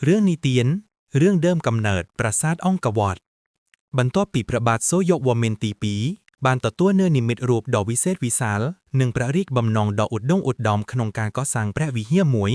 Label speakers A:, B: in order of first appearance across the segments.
A: រឿងនិទានរឿងដើមកំណើតប្រាសាទអង្គរវត្តបន្ទាប់ពីព្រះបាទសូរ្យវរ្ម័នទី2បានទទួលនូវនិមិត្តរូបដ៏វិសេសវិសាលនិងព្រះរាជបំណងដ៏ឧត្តុង្គឧត្តមក្នុងការកសាងព្រះវិហារមួយ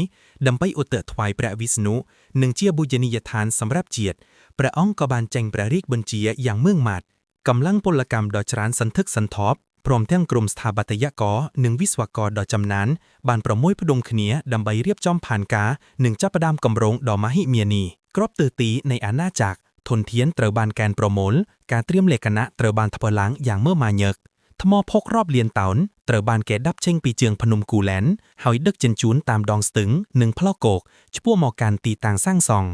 A: ដើម្បីឧទ្ទិសថ្វាយព្រះវិស្ណុនិងជាបូជនីយដ្ឋានសម្រាប់ជាតិព្រះអង្គក៏បានចេញព្រះរាជបញ្ជាយ៉ាងម៉ឺងម៉ាត់កម្លាំងពលកម្មដ៏ច្រើនសន្ធឹកសន្ធាប់ព្រមទាំងក្រុមស្ថាបត្យករនិងវិស្វករដ៏ចំណានបានប្រមូលផ្ដុំគ្នាដើម្បីរៀបចំផែនការនិងចាប់ផ្ដើមគម្រោងដ៏មហិមានេះគ្រប់ទិសទីនៃអាណាចក្រធនធានត្រូវបានកែនប្រមូលការត្រៀមលក្ខណៈត្រូវបានធ្វើឡើងយ៉ាងមើមាញឹកថ្មភក់រាប់លានតោនត្រូវបានគេដាប់ចេញពីជើងភ្នំគូលែនហើយដឹកជញ្ជូនតាមដងស្ទឹងនិងផ្លូវគោកឆ្ពោះមកកាន់ទីតាំងសាងសង់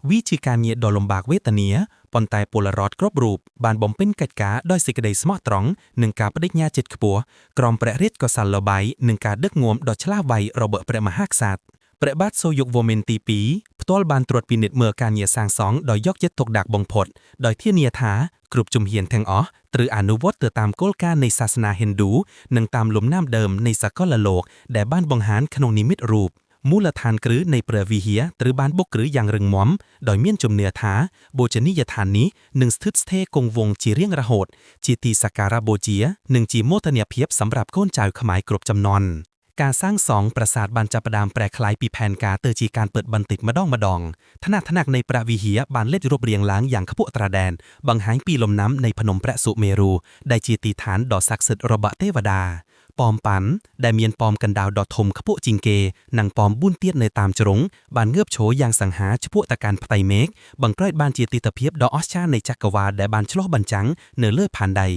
A: វាជាការងារដ៏លំបាកវេទនាប៉ុន្តែពលរដ្ឋគ្រប់រូបបានបំពេញកិច្ចការដោយសេចក្តីស្មោះត្រង់និងការបដិញ្ញាចិត្តខ្ពស់ក្រោមព្រះរាជកុសលបាយនិងការដឹកនាំដ៏ឆ្លាតវៃរបស់ព្រះមហាក្សត្រព្រះបាទសូយុកវរ្ម័នទី2ផ្ទាល់បានត្រួតពិនិត្យមើលការងារសាងសង់ដោយយកចិត្តទុកដាក់បំផុតដោយធានាថាគ្រប់ជំហានទាំងអស់ត្រូវអនុវត្តទៅតាមគោលការណ៍នៃសាសនាហិណ្ឌូនិងតាមលំនាំដើមនៃសកលលោកដែលបានបង្ហាញក្នុងនិមិត្តរូបមូលដ្ឋានគ្រឹះនៃព្រះវិហារត្រូវបានបុកគ្រឹះយ៉ាងរឹងមាំដោយមានជំនឿថាបូជនីយដ្ឋាននេះនឹងស្ថិតស្ថេរគង់វង្សជារៀងរហូតជាទីសក្ការៈបូជានិងជាមោទនភាពសម្រាប់កូនចៅខ្មែរគ្រប់ជំនាន់ការសាងសង់ប្រាសាទបានចាប់ផ្ដើមប្រែក្លាយពីផែនការទៅជាការពិតបន្តិចម្ដងម្ដងថ្នាក់ថ្នាក់នៃព្រះវិហារបានលេចរូបរាងឡើងយ៉ាងខ្ពស់ត្រដែនបង្ហាញពីលំនាំនៃភ្នំព្រះសុមេរុដែលជាទីឋានដ៏ស័ក្តិសិទ្ធិរបស់ទេវតាប៉មប៉ាន់ដែលមានប៉មកណ្ដៅដ៏ធំខ្ពស់ជាងគេនិងប៉មបួនទៀតនៅតាមជ្រុងបានងើបឈរយ៉ាងសង្ហាឆ្ពោះទៅកាន់ផ្ទៃមេឃបង្កើតបានជាទិដ្ឋភាពដ៏អស្ចារ្យនៃចក្រវាលដែលបានឆ្លុះបញ្ចាំងនៅលើផែនដី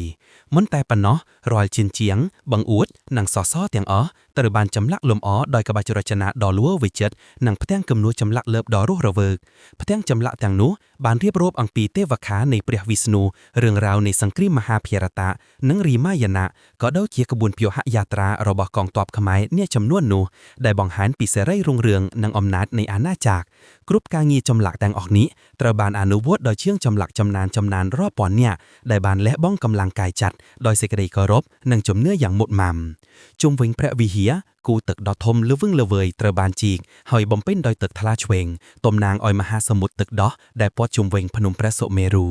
A: មិនតែប៉ុណ្ណោះរាល់ជញ្ជាំងបង្អួចនិងសសរទាំងអស់ត្រូវបានចម្លាក់លម្អដោយក្បាច់រចនាដ៏លួវិចិត្រនិងផ្ទាំងគំនូរចម្លាក់លើបដ៏រស់រវើកផ្ទាំងចម្លាក់ទាំងនោះបានរៀបរាប់អំពីទេវកានៃព្រះវិស្ណុរឿងរ៉ាវនៃសង្គ្រាមមហាភារតៈនិងរាមាយណៈក៏ដូចជាក្បួនព្យុហយាត្រារបស់កងទ័ពខ្មែរនាចំនួននោះដែលបង្ហាញពីសេរីរុងរឿងនិងអំណាចនៃអាណាចក្រគ្រប់ការងារចម្លាក់ទាំងអស់នេះត្រូវបានអនុវត្តដោយជាងចម្លាក់ចំណានចំណានរាប់ពាន់នាក់ដែលបានលះបង់កម្លាំងកាយចិត្តដោយសេចក្តីគោរពនិងជំនឿយ៉ាងមុតមាំជុំវិញព្រះវិហារគូទឹកដ៏ធំល្វឹងល្វើយត្រូវបានជីកហើយបំពេញដោយទឹកថ្លាឆ្វេងតំណាងឲ្យមហាសមុទ្រទឹកដោះដែលព័ទ្ធជុំវិញភ្នំព្រះសុមេរុ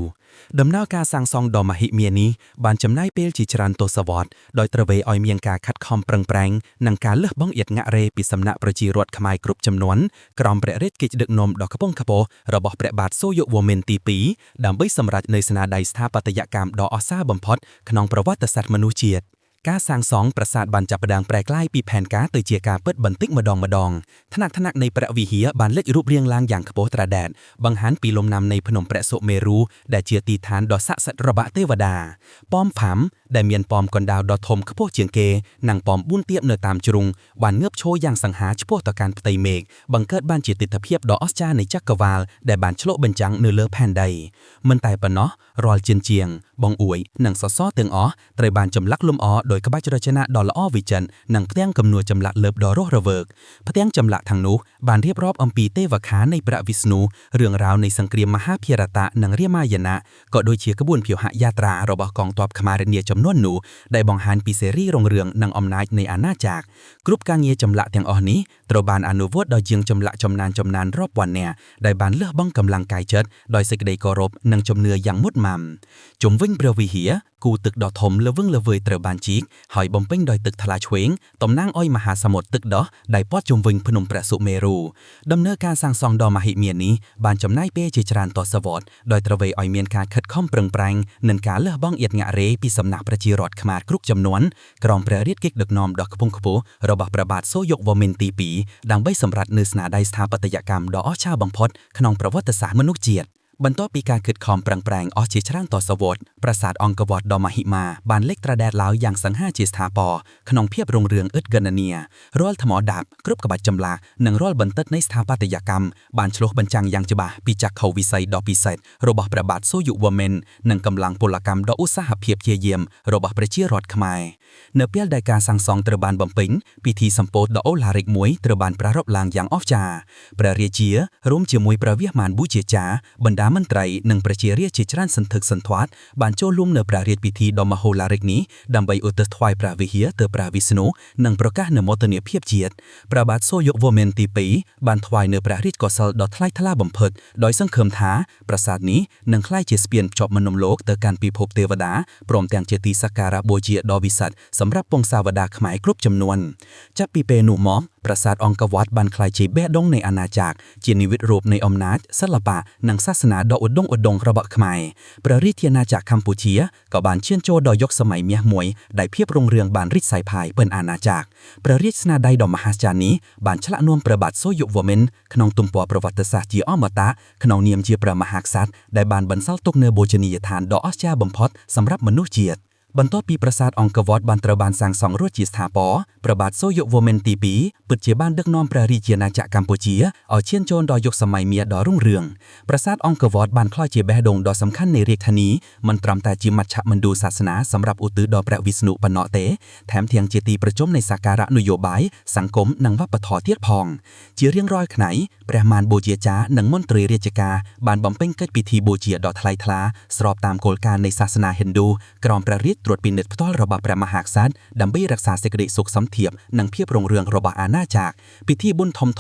A: ដំណើរការសាងសង់ដ៏មហិមានេះបានចំណាយពេលជាច្រើនទសវត្សរ៍ដោយត្រូវឲ្យមានការខិតខំប្រឹងប្រែងនិងការលះបង់ឥតងាករេពីសំណាក់ប្រជារដ្ឋខ្មែរគ្រប់ចំនួនក្រោមព្រះរាជកិច្ចដឹកនាំដ៏ខ្ពង់ខ្ពស់របស់ព្រះបាទសូរ្យវរ្ម័នទី2ដើម្បីសម្រេចនូវស្នាដៃស្ថាបត្យកម្មដ៏អស្ចារ្យបំផុតក្នុងប្រវត្តិសាស្ត្រមនុស្សជាតិការសាងសង់ប្រាសាទបានចាប់ផ្ដើមប្រែក្លាយពីផែនការទៅជាការពិតបន្តិចម្ដងម្ដងថ្នាក់ថ្នាក់នៃព្រះវិហារបានលេចរូបរាងឡើងយ៉ាងខ្ពស់ត្រដែតបង្ហាញពីលំនាំនៃភ្នំព្រះសុមេរុដែលជាទីឋានដ៏ស័ក្តិសិទ្ធិរបស់ទេវតាប៉មផាំដែលមានប៉មកណ្ដៅដ៏ធំខ្ពស់ជាងគេនិងប៉មបួនទៀបនៅតាមជ្រុងបានងើបឈរយ៉ាងសង្ហាឆ្ពោះទៅកាន់ផ្ទៃមេឃបង្កើតបានជាទិដ្ឋភាពដ៏អស្ចារ្យនៃចក្រវាលដែលបានឆ្លុះបញ្ចាំងនៅលើផែនដីមិនតែប៉ុណ្ណោះរាល់ជញ្ជាំងបង្អួចនិងសសរទាំងអស់ត្រូវបានចម្លាក់លម្អដោយក្បាច់រចនាដ៏ល្អវិចិត្រនិងផ្ទាំងគំនូរចម្លាក់លើបដ៏រស់រវើកផ្ទាំងចម្លាក់ទាំងនោះបានរៀបរាប់អំពីទេវកានៃព្រះវិស្ណុរឿងរ៉ាវនៃសង្គ្រាមមហាភារតៈនិងរាមាយណៈក៏ដូចជាក្បួនព្យុហយាត្រារបស់កងទ័ពខ្មែរនាចំនួននោះដែលបង្ហាញពីសេរីរុងរឿងនិងអំណាចនៃអាណាចក្រគ្រប់ការងារចម្លាក់ទាំងអស់នេះត្រូវបានអនុវត្តដោយជាងចម្លាក់ចំណានចំណានរាប់ពាន់នាក់ដែលបានលះបង់កម្លាំងកាយចិត្តដោយសេចក្តីគោរពនិងជំនឿយ៉ាងមុតមាំជុំវិញព្រះវិហារគូទឹកដ៏ធំល្វឹងល្វើយត្រូវបានជីកហើយបំពេញដោយទឹកថ្លាឆ្វេងតំណាងឲ្យមហាសមុទ្រទឹកដោះដែលព័ទ្ធជុំវិញភ្នំព្រះសុមេរុដំណើរការសាងសង់ដ៏មហិមានេះបានចំណាយពេលជាច្រើនទសវត្សរ៍ដោយត្រូវឲ្យមានការខិតខំប្រឹងប្រែងនិងការលះបង់ឥតងាករេពីសំណាក់ប្រជារដ្ឋខ្មែរគ្រប់ចំនួនក្រោមព្រះរាជកិច្ចដឹកនាំដ៏ខ្ពង់ខ្ពស់របស់ព្រះបាទសូរ្យវរ្ម័នទី2ដើម្បីសម្រេចនូវស្នាដៃស្ថាបត្យកម្មដ៏អស្ចារ្យបំផុតក្នុងប្រវត្តិសាស្ត្រមនុស្សជាតិបន្ទាប់ពីការខិតខំប្រឹងប្រែងអស់ជាច្រើនទសវត្សរ៍ប្រាសាទអង្គរវត្តដ៏មហិមាបានលេចត្រដែតឡើយយ៉ាងសង្ហាជាស្ថាពរក្នុងភាពរុងរឿងឥតគណនារាល់ថ្មដាបគ្រប់ក្បាច់ចម្លាក់និងរាល់បន្តិតនៃស្ថាបត្យកម្មបានឆ្លុះបញ្ចាំងយ៉ាងច្បាស់ពីចក្ខុវិស័យដ៏ពិសេសរបស់ព្រះបាទសូរ្យវរ្ម័ននិងកម្លាំងពលកម្មដ៏ឧស្សាហភាពជាយាមរបស់ប្រជារដ្ឋខ្មែរនៅពេលដែលការសាងសង់ត្រូវបានបំពេញពិធីសម្ពោធដ៏អូឡារិកមួយត្រូវបានប្រារព្ធឡើងយ៉ាងអស្ចារ្យព្រះរាជារួមជាមួយព្រះវិមានបូជាចារ្យបណ្ដា ដាមន្ត្រីនិងប្រជារាស្ត្រជាច្រើនសន្ធឹកសន្ធាប់បានចូលរួមនៅព្រះរាជពិធីដ៏មហោឡារិកនេះដើម្បីឧទ្ទិសថ្វាយព្រះវិហារទៅព្រះវិស្ណុនិងប្រកាសនូវមោទនភាពជាតិព្រះបាទសូរ្យវរ្ម័នទី2បានថ្វាយនូវព្រះរាជកុសលដ៏ថ្លៃថ្លាបំផុតដោយសង្ឃឹមថាប្រាសាទនេះនឹងក្លាយជាស្ពានភ្ជាប់មនុស្សលោកទៅកាន់ពិភពទេវតាព្រមទាំងជាទីសក្ការៈបូជាដ៏វិសិទ្ធសម្រាប់ពង្សាវតាខ្មែរគ្រប់ចំនួនចាប់ពីពេលនោះមកប្រាសាទអង្គរវត្តបានក្លាយជាបេះដូងនៃអាណាចក្រជានិមិត្តរូបនៃអំណាចសិល្បៈនិងសាសនាដ៏ឧត្តុង្គឧត្តមរបស់ខ្មែរព្រះរាជាណាចក្រកម្ពុជាក៏បានឈានចូលដល់យុគសម័យមាសមួយដែលភាពរុងរឿងបានរីកសាយភាយពេញអាណាចក្រព្រះរាជស្នាដៃដ៏មហាស្ចារ្យនេះបានឆ្លាក់នាំព្រះបាទសូរ្យវរ្ម័នក្នុងទំព័រប្រវត្តិសាស្ត្រជាអមតៈក្នុងនាមជាព្រះមហាក្សត្រដែលបានបន្សល់ទុកនូវបូជនីយដ្ឋានដ៏អស្ចារ្យបំផុតសម្រាប់មនុស្សជាតិបន្ទាប់ពីប្រាសាទអង្គរវត្តបានត្រូវបានសាងសង់រួចជាស្ថាពរព្រះបាទសូរ្យវរ្ម័នទី2ពិតជាបានដឹកនាំព្រះរាជាណាចក្រកម្ពុជាឲ្យឈានចូលដល់យុគសម័យមាសដ៏រុងរឿងប្រាសាទអង្គរវត្តបានក្លាយជាបេះដូងដ៏សំខាន់នៃរាជធានីមិនត្រឹមតែជាមជ្ឈមណ្ឌលសាសនាសម្រាប់ឧទ្ទិសដល់ព្រះវិស្ណុប៉ុណ្ណោះទេថែមទាំងជាទីប្រជុំនៃសក្ការៈនយោបាយសង្គមនិងវប្បធម៌ទៀតផងជារៀងរាល់ថ្ងៃព្រះមានបូជាចារ្យនិងមន្ត្រីរាជការបានបំពេញកិច្ចពិធីបូជាដ៏ថ្លៃថ្លាស្របតាមគោលការណ៍នៃសាសនាហិណ្ឌូក្រោមព្រះរាជត្រួតពិនិត្យផ្ទាល់របស់ព្រះមហាក្សត្រដើម្បីរក្សាសេចក្តីសុខសន្តិភាពនិងភាពរុងរឿងរបស់អាណាចក្រពិធីបុណ្យធំៗ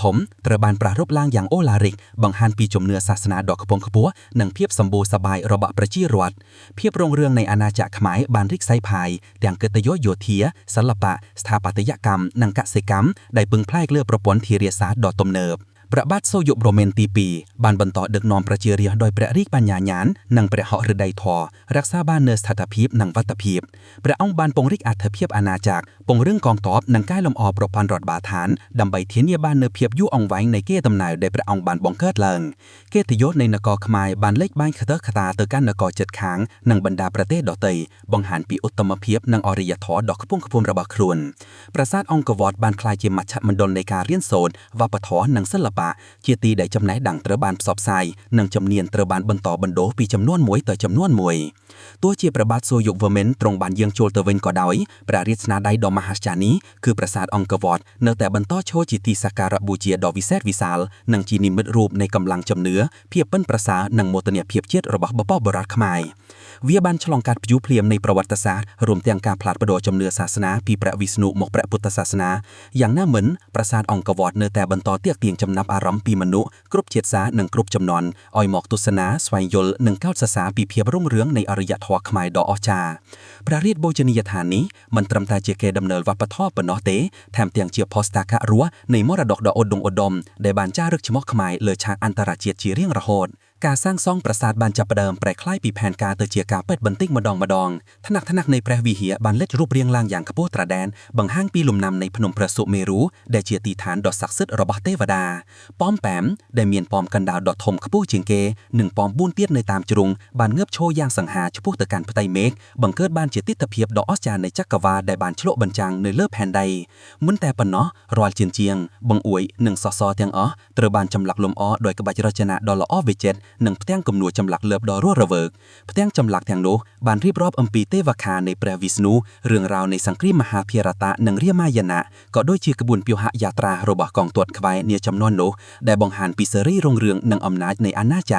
A: ត្រូវបានប្រារព្ធឡើងយ៉ាងអូឡារិកបង្ហាញពីជំនឿសាសនាដ៏ខ្ពង់ខ្ពស់និងភាពសម្បូរសប្បាយរបស់ប្រជារដ្ឋភាពរុងរឿងនៃអាណាចក្រខ្មែរបានរីកសាយភាយទាំងកិត្តិយសយោធាសិល្បៈស្ថាបត្យកម្មនិងកសិកម្មដែលពឹងផ្អែកលើប្រព័ន្ធធារាសាស្ត្រដ៏ទំនើបព្រះបាទសូរ្យវរ្ម័នទី2បានបន្តដឹកនាំប្រជារាស្ត្រដោយព្រះរាជបញ្ញាញាណនិងព្រះហឫទ័យធម៌រក្សាបាននូវស្ថិរភាពនិងវត្ថភាពព្រះអង្គបានពង្រីកអធិភាពអាណាចក្រពង្រឹងកងទ័ពនិងកែលម្អប្រព័ន្ធរដ្ឋបាលឋានដើម្បីធានាបាននូវភាពយូរអង្វែងនៃកេរដំណែលដែលព្រះអង្គបានបង្កើតឡើងកិត្តិយសនៃនគរខ្មែរបានលេចបាញ់ខ្ទើខ្តាទៅកាន់នគរជិតខាងនិងបណ្ដាប្រទេសដទៃបង្ហាញពីឧត្តមភាពនិងអរិយធម៌ដ៏ខ្ពង់ខ្ពស់របស់ខ្លួនប្រាសាទអង្គរវត្តបានក្លាយជាមជ្ឈមណ្ឌលនៃការរៀនសូត្រវប្បធម៌និងសិល្បៈជាទីដែលចំណេះដឹងត្រូវបានផ្សព្វផ្សាយនិងជំនាញត្រូវបានបន្តបណ្ដុះពីចំនួនមួយទៅចំនួនមួយទោះជាព្រះបាទសូរ្យវរ្ម័នទ្រង់បានយាងចូលទៅវិញក៏ដោយព្រះរាជស្នាដៃដ៏មហាស្ចារ្យនេះគឺប្រាសាទអង្គរវត្តនៅតែបន្តឈរជាទីសក្ការៈបូជាដ៏វិសេសវិសាលនិងជានិមិត្តរូបនៃកម្លាំងជំនឿភាពប៉ិនប្រសើរនិងមោទនភាពជាតិរបស់បុព្វបុរសខ្មែរវាបានឆ្លងកាត់ព្យុះភ្លៀងនៃប្រវត្តិសាស្ត្ររួមទាំងការផ្លាស់ប្ដូរជំនឿសាសនាពីព្រះវិស្ណុមកព្រះពុទ្ធសាសនាយ៉ាងណាមិញប្រាសាទអង្គរវត្តនៅតែបន្តទាក់ទាញចំណាប់អារម្មណ៍ពីមនុស្សគ្រប់ជាតិសាសន៍និងគ្រប់ជំនាន់ឲ្យមកទស្សនាស្វែងយល់និងកោតសរសើរពីភាពរុងរឿងនៃអរិយធម៌ខ្មែរដ៏អស្ចារ្យព្រះរាជបូជនីយដ្ឋាននេះមិនត្រឹមតែជាកេរដំណែលវប្បធម៌ប៉ុណ្ណោះទេថែមទាំងជាភស្តុតាងរស់នៃមរតកដ៏ឧត្តមឧត្តមដែលបានចារឹកឈ្មោះខ្មែរលើឆាកអន្តរជាតិជារៀងរហូតការសាងសង់ប្រាសាទបានចាប់ផ្ដើមប្រែក្លាយពីផែនការទៅជាការពិតបន្តិចម្ដងម្ដងថ្នាក់ថ្នាក់នៃព្រះវិហារបានលេចរូបរាងឡើងយ៉ាងខ្ពស់ត្រដែនបង្ហាញពីលំនាំនៃភ្នំព្រះសុមេរុដែលជាទីឋានដ៏ស័ក្តិសិទ្ធិរបស់ទេវតាប៉មប៉ែមដែលមានប៉មកណ្ដាលដ៏ធំខ្ពស់ជាងគេនិងប៉ម4ទៀតនៅតាមជ្រុងបានងើបឈរយ៉ាងសង្ហាឆ្ពោះទៅកាន់ផ្ទៃមេឃបង្កើតបានជាទិដ្ឋភាពដ៏អស្ចារ្យនៃចក្រវាលដែលបានឆ្លុះបញ្ចាំងនៅលើផែនដីមិនតែប៉ុណ្ណោះរាល់ជាងជាងបង្អួយនិងសសរទាំងអស់ត្រូវបានចម្លាក់លម្អដោយក្បាច់រចនាដ៏ល្អវិចិត្រនិងផ្ទាំងគំនូរចម្លាក់លើបដ៏រស់រវើកផ្ទាំងចម្លាក់ទាំងនោះបានរៀបរាប់អំពីទេវខានៃព្រះវិស្ណុរឿងរ៉ាវនៃសង្គ្រាមមហាភារតៈនិងរាមាយណៈក៏ដូចជាក្បួនពាហយាត្រារបស់កងទ័ពខ្មែរនាចំនួននោះដែលបង្ហាញពីសេរីរុងរឿងនិងអំណាចនៃអាណាចក្រ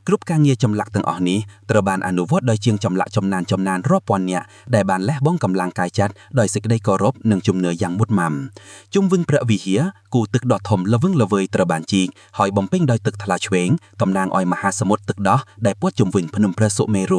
A: គ្រប់ការងារចម្លាក់ទាំងអស់នេះត្រូវបានអនុវត្តដោយជាងចម្លាក់ចំណានចំណានរាប់ពាន់នាក់ដែលបានលះបង់កម្លាំងកាយចិត្តដោយសេចក្តីគោរពនិងជំនឿយ៉ាងមុតមមជុំវិញព្រះវិហារគូទឹកដ៏ធំល្វឹងល្វើយត្រូវបានជីកហើយបំពេញដោយទឹកថ្លាឆ្វេងតំណាងឲ្យមហាសមុទ្រទឹកដោះដែលព័ទ្ធជុំវិញភ្នំព្រះសុមេរ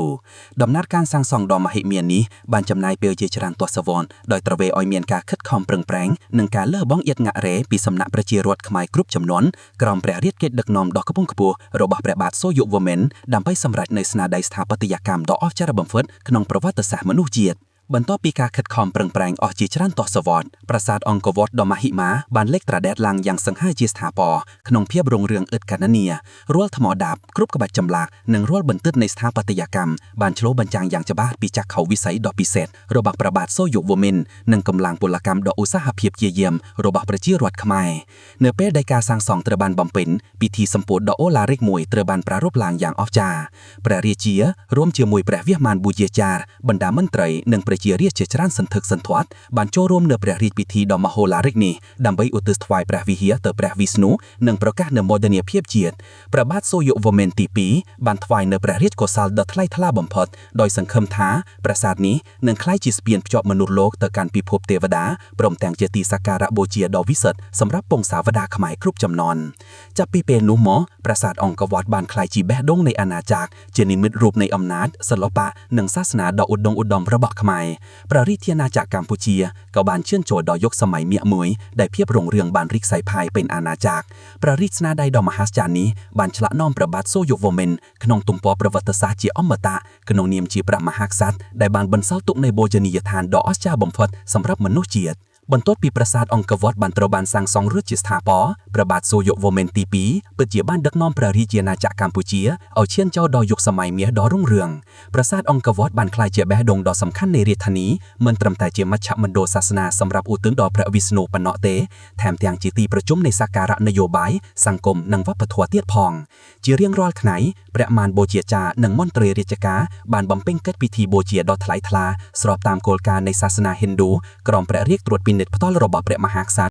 A: ុដំណើរការសាងសង់ដ៏មហិមានេះបានចំណាយពេលជាច្រើនទសវត្សរ៍ដោយត្រូវឲ្យមានការខិតខំប្រឹងប្រែងនិងការលះបង់ឥតងាក់រេពីសំណាក់ប្រជារដ្ឋខ្មែរគ្រប់ចំនួនក្រោមព្រះរាជកិច្ចដឹកនាំដ៏ខ្ពង់ខ្ពស់របស់ព្រះបាទសូរ្យវរ្ម័នដើម្បីសម្រេចនូវស្នាដៃស្ថាបត្យកម្មដ៏អស្ចារ្យបំផុតក្នុងប្រវត្តិសាស្ត្រមនុស្សជាតិបន្ទាប់ពីការខិតខំប្រឹងប្រែងអស់ជាច្រើនទសវត្សរ៍ប្រាសាទអង្គរវត្តដ៏មហិមាបានលេចត្រដែតឡើងយ៉ាងសង្ហាជាស្ថាពរក្នុងភាពរុងរឿងឥតកណនារាល់ថ្មដាបគ្រប់ក្បាច់ចម្លាក់និងរាល់បន្ទិតនៃស្ថាបត្យកម្មបានឆ្លុះបញ្ចាំងយ៉ាងច្បាស់ពីចក្ខុវិស័យដ៏ពិសេសរបស់ព្រះបាទសូរ្យវរ្ម័ននិងកម្លាំងពលកម្មដ៏ឧស្សាហភាពជាយាមរបស់ប្រជារដ្ឋខ្មែរនៅពេលដែលការសាងសង់ត្រូវបានបំពេញពិធីសម្ពោធដ៏អូឡារិកមួយត្រូវបានប្រារព្ធឡើងយ៉ាងអស្ចារ្យព្រះរាជារួមជាមួយព្រះវិមានបូជាចារ្យបណ្ដាមន្ត្រីនិងប្រ
B: ប្រជារាស្ត្រជាច្រើនសន្ធឹកសន្ធាប់បានចូលរួមនៅព្រះរាជពិធីដ៏មហោឡារិកនេះដើម្បីឧទ្ទិសថ្វាយព្រះវិហារទៅព្រះវិស្ណុនិងប្រកាសនូវមោទនភាពជាតិព្រះបាទសូរ្យវរ្ម័នទី2បានថ្វាយនៅព្រះរាជកុសលដ៏ថ្លៃថ្លាបំផុតដោយសង្ឃឹមថាប្រាសាទនេះនឹងក្លាយជាស្ពានភ្ជាប់មនុស្សលោកទៅកាន់ពិភពទេវតាព្រមទាំងជាទីសក្ការៈបូជាដ៏វិសុទ្ធសម្រាប់ពង្សាវតាខ្មែរគ្រប់ជំនាន់ចាប់ពីពេលនោះមកប្រាសាទអង្គរវត្តបានក្លាយជាបេះដូងនៃអាណាចក្រជានិមិត្តរូបនៃអំណាចសិល្បៈនិងសាសនាដ៏ឧត្តមឧត្តមរបស់ខ្មែរព្រះរាជាណាចក្រកម្ពុជាក៏បានឈានចូលដល់យុគសម័យមាសមួយដែលភាពរុងរឿងបានរីកសាយភាយពេញអាណាចក្រព្រះរាជស្នាដៃដ៏មហាអស្ចារ្យនេះបានឆ្លាក់នាំព្រះបាទសូរ្យវរ្ម័នក្នុងទំព័រប្រវត្តិសាស្ត្រជាអមតៈក្នុងនាមជាព្រះមហាក្សត្រដែលបានបន្សល់ទុកនៃបូជនីយដ្ឋានដ៏អស្ចារ្យបំផុតសម្រាប់មនុស្សជាតិបន្ទាប់ពីប្រាសាទអង្គរវត្តបានត្រូវបានសាងសង់រួចជាស្ថាពរព្រះបាទសូរ្យវរ្ម័នទី2ពិតជាបានដឹកនាំព្រះរាជាណាចក្រកម្ពុជាឲ្យឈានចូលដល់យុគសម័យមាសដ៏រុងរឿងប្រាសាទអង្គរវត្តបានក្លាយជាបេះដូងដ៏សំខាន់នៃរាជធានីមិនត្រឹមតែជាមជ្ឈមណ្ឌលសាសនាសម្រាប់ឧទ្ទិសដល់ព្រះវិស្ណុប៉ុណ្ណោះទេថែមទាំងជាទីប្រជុំនៃសក្ការៈនយោបាយសង្គមនិងវប្បធម៌ទៀតផងជារៀងរាល់ថ្ងៃព្រះមានបូជាចារ្យនិងមន្ត្រីរាជការបានបំពេញកិច្ចពិធីបូជាដ៏ថ្លៃថ្លាស្របតាមគោលការណ៍នៃសាសនាហិណ្ឌូក្រោមព្រះរាជត្រួតពិនិត្យផ្ទាល់របស់ព្រះមហាក្សត្រ។